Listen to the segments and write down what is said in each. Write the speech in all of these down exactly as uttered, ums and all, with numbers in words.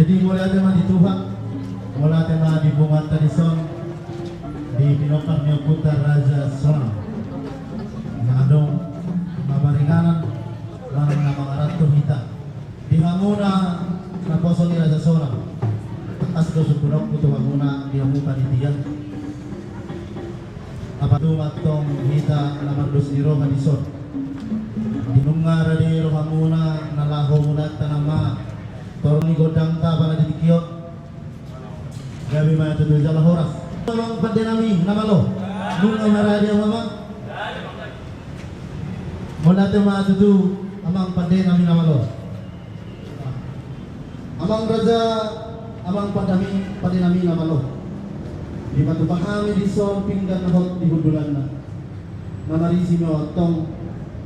Jadi mauliate ma di Tuhan, mauliate ma di punguanta dison, di pinompar ni ompunta Raja Sonang. Na adong na maringanan manang na mangaranto hita di hamuna naposo ni Raja Sonang. Tangkas do sungkunonku tu hamuna di hamu panitia. Apala tung hita na mardos ni roha dison. Di nunga rade rohamuna na laho mulatta nama toru ni gondangta pada di tingki on. Gabe ma tutu jala horas. Amang pande nami na malo. Nunga marade amang. Mauliate ma tutu amang pande nami na malo. Amang raja, amang pande nami, pande nami na malo. Dipatupa hami dison pinggan na hot di hundulanna. Na marisi ma antong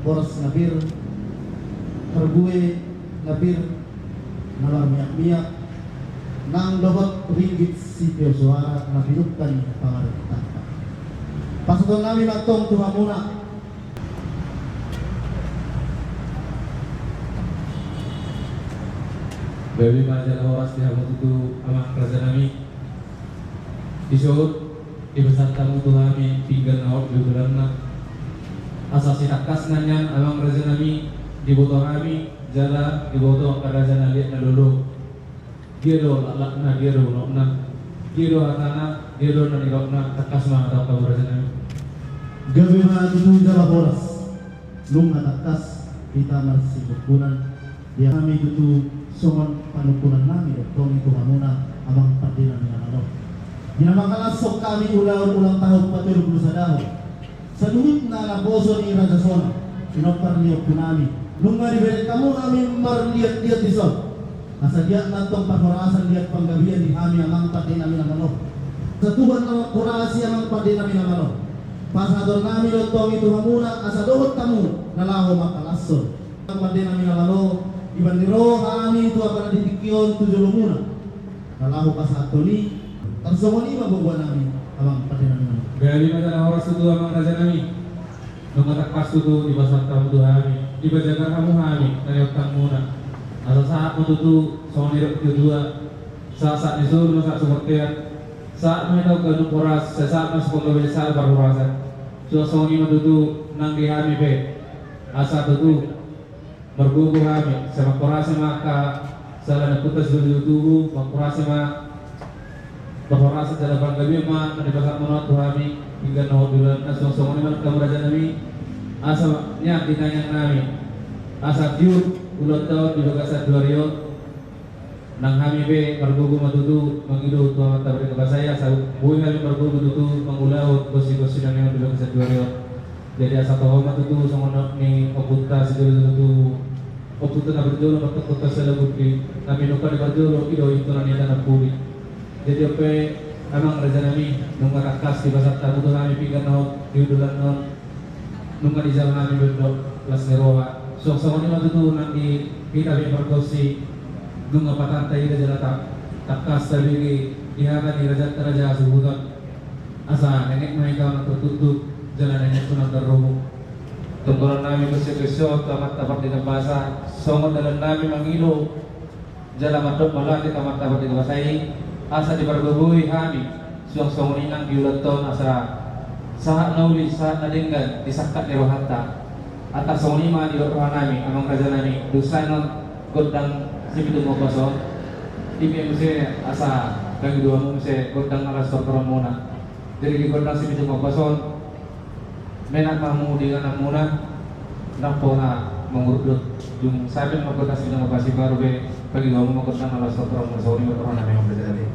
boras na pir, parbue na pir, na marmiak-miak, nang dohot ringgit sitio soara na pinungka ni pangarantoanta. Pasahaton nami ma antong tu hamuna. Gabe ma jala horas di hamu tutu amang raja nami. Dison, dipasahat hamu tu hami pinggan na hot di hundulanna. Asa sitangkasna nian amang raja nami, diboto hami jala diboto angka raja na liat na lolo. Dia do laklakna, dia do unokna, dia do hatana, dia do na nidokna, tangkas ma hatahon hamu raja nami. Gabe ma tutu jala horas. Nunga tangkas hita marsisungkunan, di hami tutu songon panungkunan nami do antong i tu hamuna amang pande nami na malo. Di na mangalashon hami ulaon ulang tahun patolu pulu sadahon. Saluhutna naposo ni Raja Sonang, pinompar ni ompu nami. Nunga dibereng hamu hami marliat-liat dison. Asa liat ma antong parhorasan, liat panggabean di hami amang pande nami na malo. Asa Tuhan na manghorasi amang pande nami na malo. Pasahaton nami do antong i tu hamuna asa dohot hamu na laho mangkalashon. Amang pande nami na malo, dibahen ni roha hami tu angka na di tingki on tu jolomuna. Na laho pasahathon i, tarsongon i ma boaboa nami, amang pande nami na malo. Gabe ma jala horas tutu amang raja nami. Nunga tangkas tutu dipasahat hamu tu hami, dipajagar hamu hami na niontangmuna. Asa sahat ma tutu songon nidok ni natuatua. Sahat-sahat ni solu ma sahat sibontean. Sahat ma hita ganup horas, sahat ma sipanggabean, sahat parhorasan. Suang songon i ma tutu nang di hami pe. Asa tutu margogo hami, sai manghorasi ma angka sala ni ompunta sibolis tubu, manghorasi ma, parhorasan jala panggabean ma na dipasahat muna tu hami, pinggan na hot di hundulanna, suang songon i ma tu hamu raja nami, asa nian di tangiang nami, asa tiur ulaonta on di bagasan dua ari on, nang hami pe margogo ma tutu mangido tu Amanta Pardenggan Basa i asa boi hami margogo tutu mangulahon gonsi-gonsi na nian di bagasan dua ari on. Jadi asa toho ma tutu songon nidok ni ompunta sijolo-jolo tubu, ompunta na parjolo martongkot sala bundi, na pinungka ni parjolo i do intonan ni hata na pudi. Jadi on pe amang raja nami, nunga tangkas dipasahat hamu tu hami pinggan na hot di hundulanna on. Nunga dijalo hami do las ni roha. Suang songon i ma tutu nang di hita pe pargonsi, nunga patanta hita jala tangkas tabege di hata ni rajanta Raja Hasuhuton. Asa nenget ma hita unang tartuktuk jala nenget unang tarrobuk. Tonggolan nami gonsi-gonsi on tu Amanta Pardenggan Basa, songon dalan nami mangido jala mandok mauliate tu Amanta Pardenggan Basa i, asa dipargogoi hami suang songon i nang di ulaonta on asa sahat na uli, sahat na denggan di sangkap ni rohanta. Antong songon i ma didok roha nami, amang raja nami, dung sae on gondang sipitu ombas on, i pe muse asa pangidoanmu muse gondang na las tortoronmuna. Jadi di gondang sipitu ombas on, menak ma hamu di ingananmuna, ndang pola mangurdut. Dung sae pe gondang sipitu ombas i baru pe pangidoanmu ma gondang na las tortoronmuna, songon i ma roha nami, amang raja nami.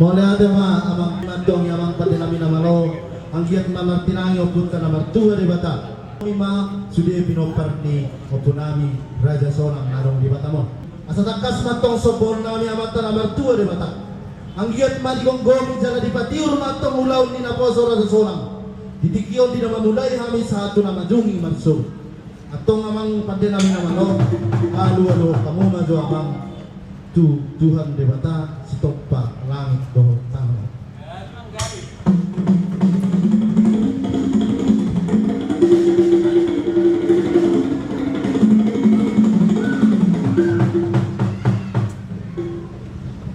Mauliate ma amang, mantong i amang pande nami na malo, anggiat ma martinangi ompunta na martua Debata. I ma sude pinompar ni ompu nami Raja Sonang na adong di Batam on. Asa tangkas mantong sombaon nami amanta na martua Debata. Anggiat ma digomgomi jala dipatiur mantong ulaon ni naposo Raja Sonang. Di tingki on di na mamulai hami sahat tu na manjungi marsogot. Antong amang pande nami na malo, alualuhon hamu ma jo amang tu Tuhan Debata sitompa langit dohot tano.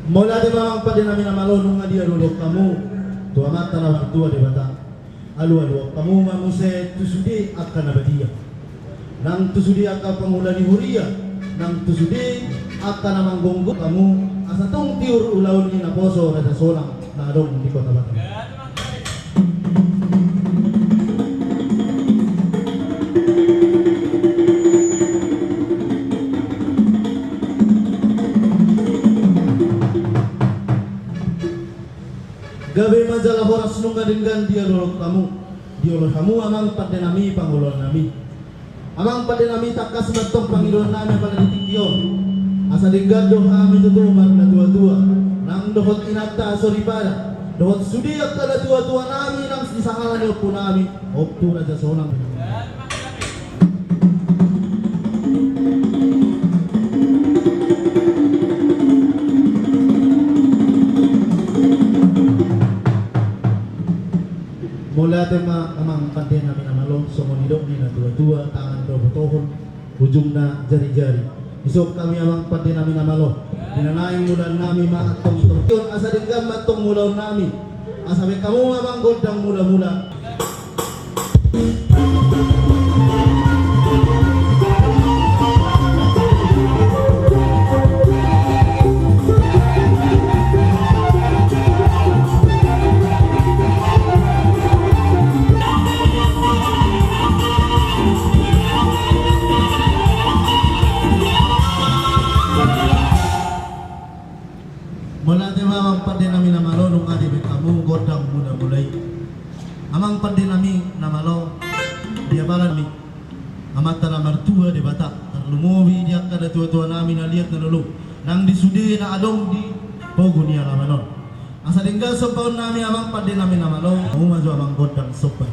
Mauliate ma amang pande nami na malo, nunga dialualuhon hamu tu amanta na martua Debata. Alualuhon hamu ma muse tu sude angka na badia, nang tu sude angka pangula ni huria, nang tu sude angka na manggomgomi hamu, asa tung tiur ulaon ni naposo Raja Sonang na adong di Kota Batam. Gabe ma jala horas, nunga denggan dioloi hamu, dioloi hamu amang pande nami, pangoloan nami. Amang pande nami, tangkas mantong pangidoan nami apala di tingki on. Asa denggan do hami tutu marnatuatua, nang dohot inanta soripada, dohot sude angka natuatua nami nang di sahala ni ompu nami, Ompu Raja Sonang. Mauliate ma amang pande nami na malo, songon nidok ni natuatua, tangan do botohon, ujungna jarijari. Isuk hami amang pande nami na malo, di na naeng mulaon nami ma antong tingki on, asa denggan ma antong mulaon nami. Asa baen hamu ma amang gondang mulamula. Mauliate ma amang pande nami na malo, nunga dibaen hamu gondang mulamula i. Amang pande nami na malo, di apala nami, amanta na martua Debata, tarlumobi di angka natuatua nami na liat na lolo, nang di sude na adong di pogu ni alaman on. Asa denggan sombaon nami amang pande nami na malo, hamu ma jo amang gondang somba.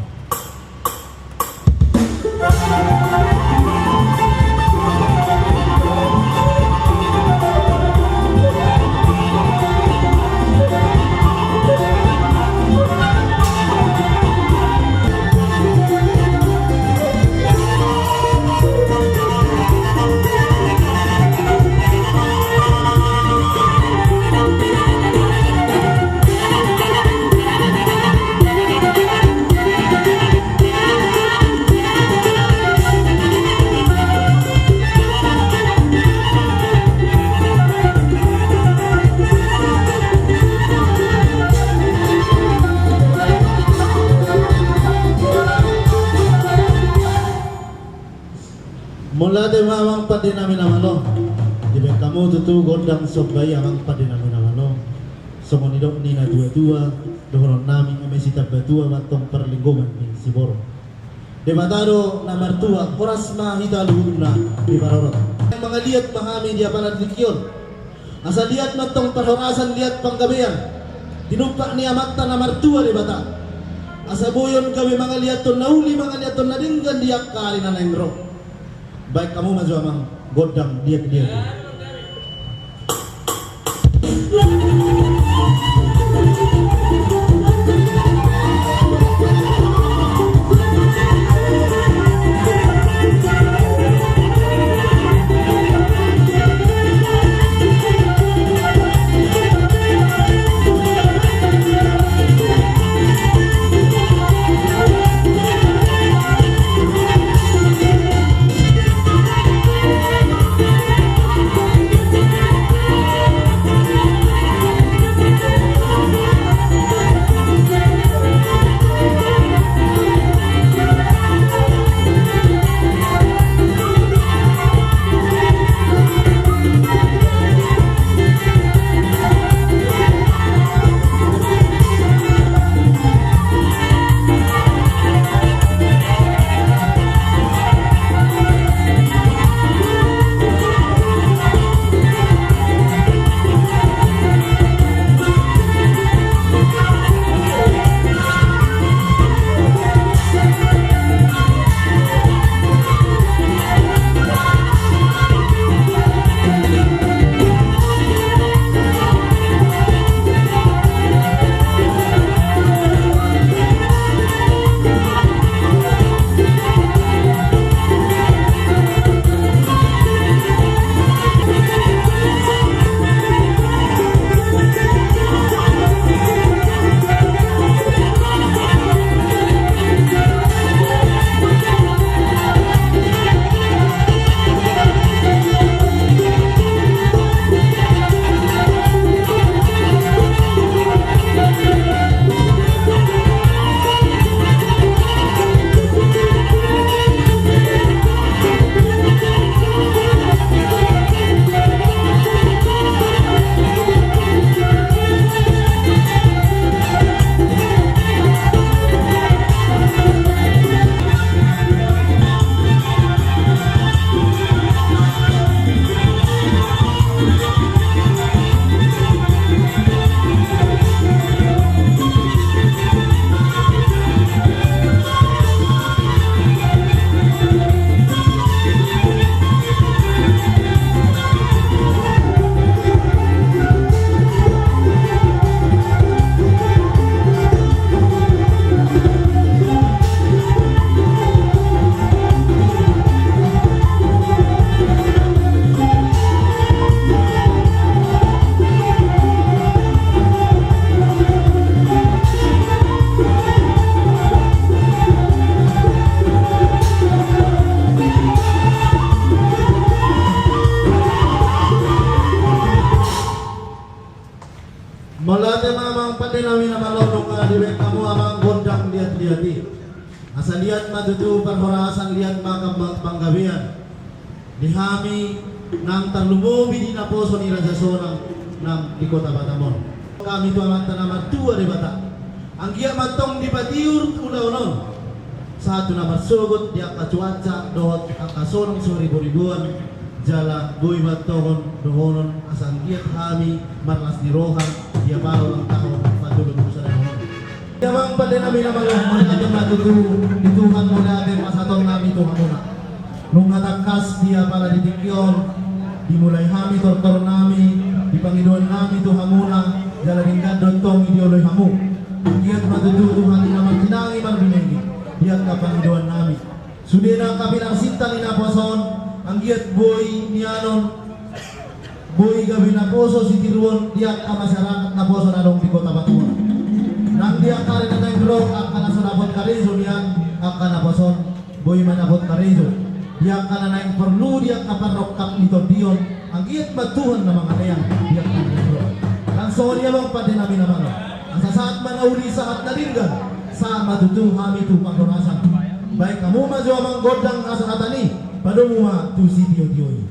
Mauliate ma amang pande nami na malo. Dibaen hamu tutu gondang somba i amang pande nami na malo. Songon nidok ni natuatua, dohonon nami, eme sitambatua ma antong parlinggoman ni siborok. Debata do na martua, horas ma hita luhutna diparorot. Mangaliat ma hami di apala tingki on. Asa liat ma antong parhorasan, liat panggabean. Tinumpak ni amanta na martua Debata. Asa boi on gabe mangaliathon na uli, mangaliathon na denggan di angka ari na naeng ro. Baen hamu ma jo amang gondang diak-diak. Amang pande nami na malo, nunga dibaen hamu amang gondang liat-liat i. Asa liat ma tutu parhorasan, liat ma panggabean di hami nang tarlumobi di naposo ni Raja Sonang nang di Kota Batam on. Hami tu Amanta na martua Debata, anggiat ma tong dipatiur ulaon on, sahat tu na marsogot di angka cuaca dohot angka sonang soribo-riboan, jala boi ma tong dohonon asa anggiat hami marlas ni roha di apala ulang tahun patolu pulu sada on. Amang pande nami na malo, mauliate ma tutu di Tuhan, mauliate ma sahat nami tu hamuna. Nunga tangkas di apala di tingki on dimulai hami tortor nami di pangidoan nami tu hamuna, jala denggan do tong dioloi hamu. Anggiat ma tutu Tuhan i na martinangi marbinege di angka pangidoan nami. Sude na angka pinarsinta ni naposo on, anggiat boi nian on, boi gabe naposo sitiruon di angka masyarakat naposo na adong di Kota Batam on. Nang di angka ari na naeng ro, angka na so dapot karejo nian angka naposo on, boi ma dapot karejo. Di angka na naeng porlu di angka parrongkap ni tondion, anggiat ma Tuhan na mangalean di angka na naeng ro. Nang songon i amang pande nami na malo, asa sahat ma na uli, sahat na denggan, sahat ma tutu hami tu parhorasan. Baen hamu ma jo amang gondang asa hatani, padomu ma tu sitiotio i.